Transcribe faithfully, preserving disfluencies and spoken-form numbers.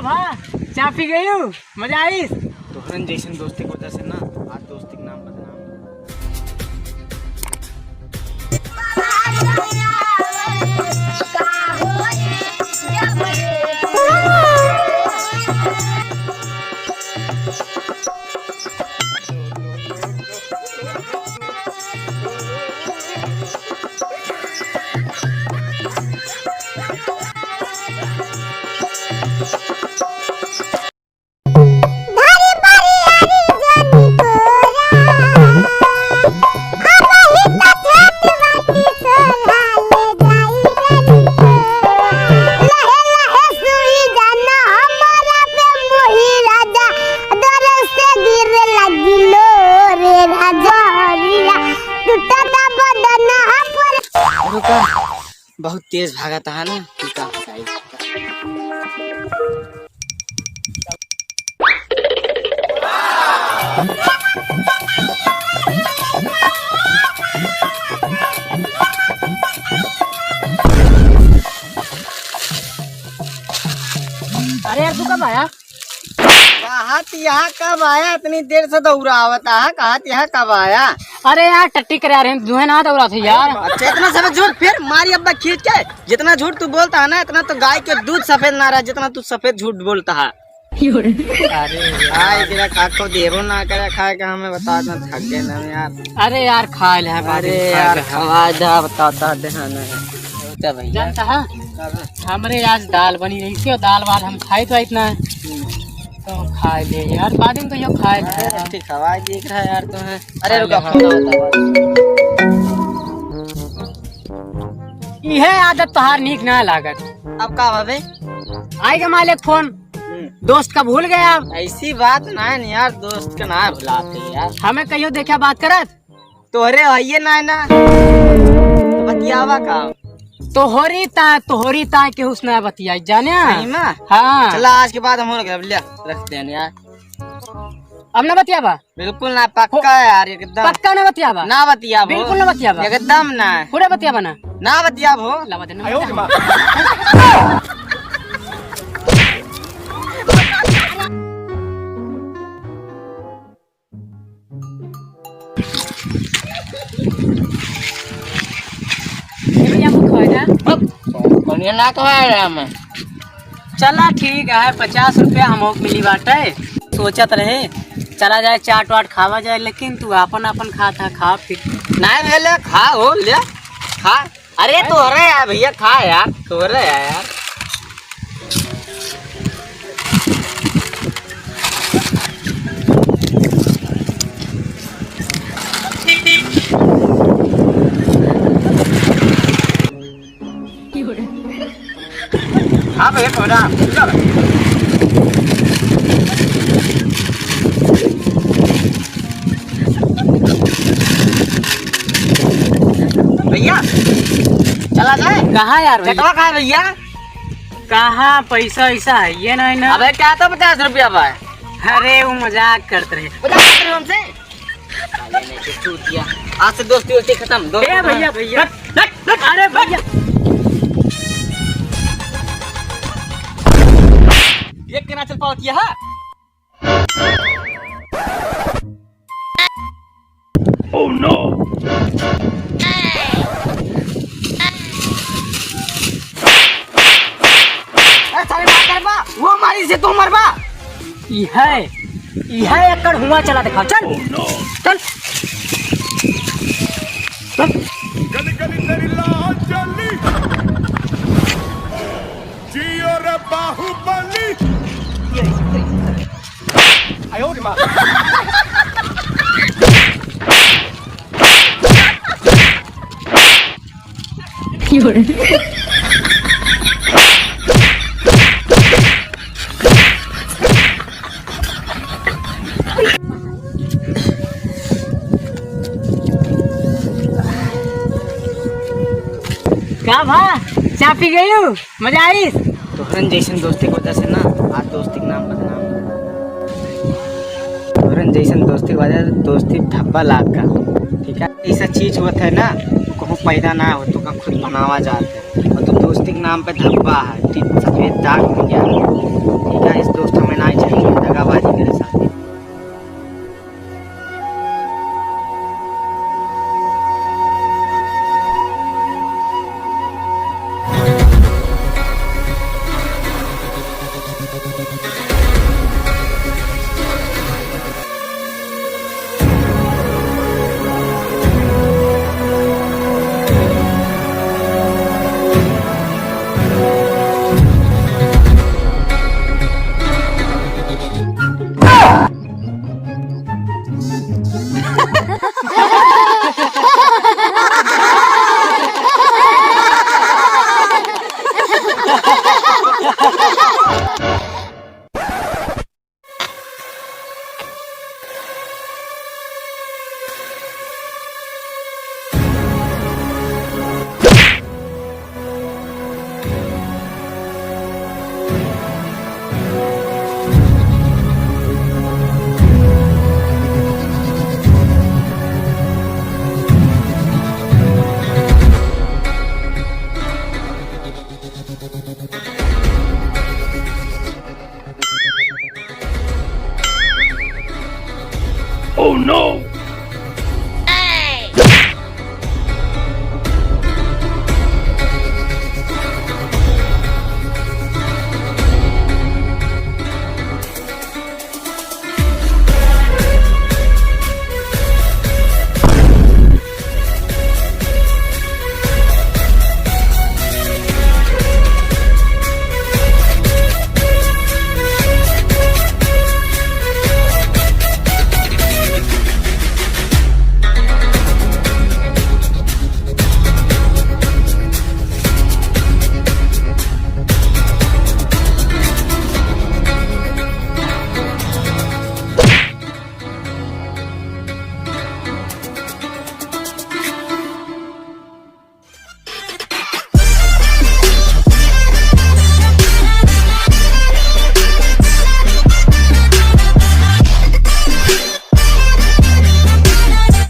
वाह, चाय पी गयू, मजा आइस। तोहरन जैसन दोस्ती की वजह से ना, आज दोस्ती के नाम बदनाम। रुका, बहुत तेज भागत है ना, रुका। अरे यार, तू कब आया? कहत यहाँ कब आया? इतनी देर से दौड़ावत है, कहत यहाँ कब आया? अरे यार, टट्टी करे आ रहे हैं, दुहे ना दौड़ा थे यार। अच्छा, इतना सफेद झूठ, फिर मारी अब्बा खींच के। जितना झूठ तू बोलता है ना, इतना तो गाय के दूध सफेद ना रहा, जितना तू सफेद झूठ बोलता है। अरे यार। आए, तेरा काको देरो ना करे खाए के, हमें बता दे, थक गए ना यार। अरे यार, खा ले, बाद में अरे खा यार, ले। खवा दे, बताता दे, हाँ, नहीं। होता भैया। जानता है? हमरे आज दाल बनी रही थी और दाल वाल हम खाइत वाइत ना है। तो खाए ले यार, बाद में कहियो खाए ले। अरे, ठीक, हवा देख रहा है यार, तो है। अरे, रुका, हाँ, फोन हाँ। आवता है। इहे आदत तोहार नीक ना लागत। अब का बाबे? आइगा मालिक फोन, हम्म। दोस्त का भूल गया अब। ऐसी बात ना है यार, दोस्त का ना भुलाते यार। हमें कहियो देखा बात करत? तोहरे हइये ना है ना। तो बतियावा का? तोहरी ता, तोहरी ता के हुस्न बतियाई, जाने? सही में? हाँ। चला, आज के बाद हम हो गए, अब ले, रख दे यार। अब ना बतियाबा? बिल्कुल ना, पक्का हो, यार, एकदम। पक्का ना बतियाबा? ना बतियाबो। बिल्कुल ना बतियाबा? एकदम ना। पूरा बतियाबा ना? ना बतियाबो। लावा दे ना। आयो रे माँ। भैया, वो खाए ना? अब, बढ़िया ना खवाए रहा मैं। चला ठीक है, पचास रुपया हमहू के मिली बाटे। सोचत रहे चला जाए, चाट वाट खावा जाए, लेकिन तू आपन आपन खात है, खा फिर। नाहीं भइया, खा हो, ले, खा। अरे तोहरे है भइया, खा यार, तोहरे है यार। हाँ भइया, थोड़ा, चल। भइया, चला जाए। कहाँ यार भइया? चटवा कहाँ है भइया? कहाँ, पैसा वैसा है ये नहीं ना। अबे क्या तो पचास रुपया बा? अरे वो मजाक करत रहे। मजाक करत रहे हमसे? साले नहीं तो चूतिया। आज से दोस्ती वोस्ती खत्म। दोस्ती ए खत्म। भइया, भइया। हट, हट, हट। अरे भइया। ये केना चल पावत है? Oh no! अरे साले मार कर बा, वो मारी से तू मरबा। ई है, ई है एकड़ हुआ चला दिखाओ, चल। Oh no! चल। चल। गली गली तेरी लाल चली। जियो रे बाहुबली। आयो रे माँ। का भा, चाय पी गयू? मजा आइस? तोहरन जैसन दोस्ती की वजह से ना, आज दोस्ती के नाम बदनाम। तोहरन जैसन दोस्ती की वजह से दोस्ती धब्बा लाग का, ठीक है? ऐसा चीज होत है ना, कहूँ पैदा ना हो, तो का खुद बनावा जात है। और तू दोस्ती के नाम पे धब्बा है, ठीक, सफेद दाग हो गया, ठीक है? गाइस दोस्त, हम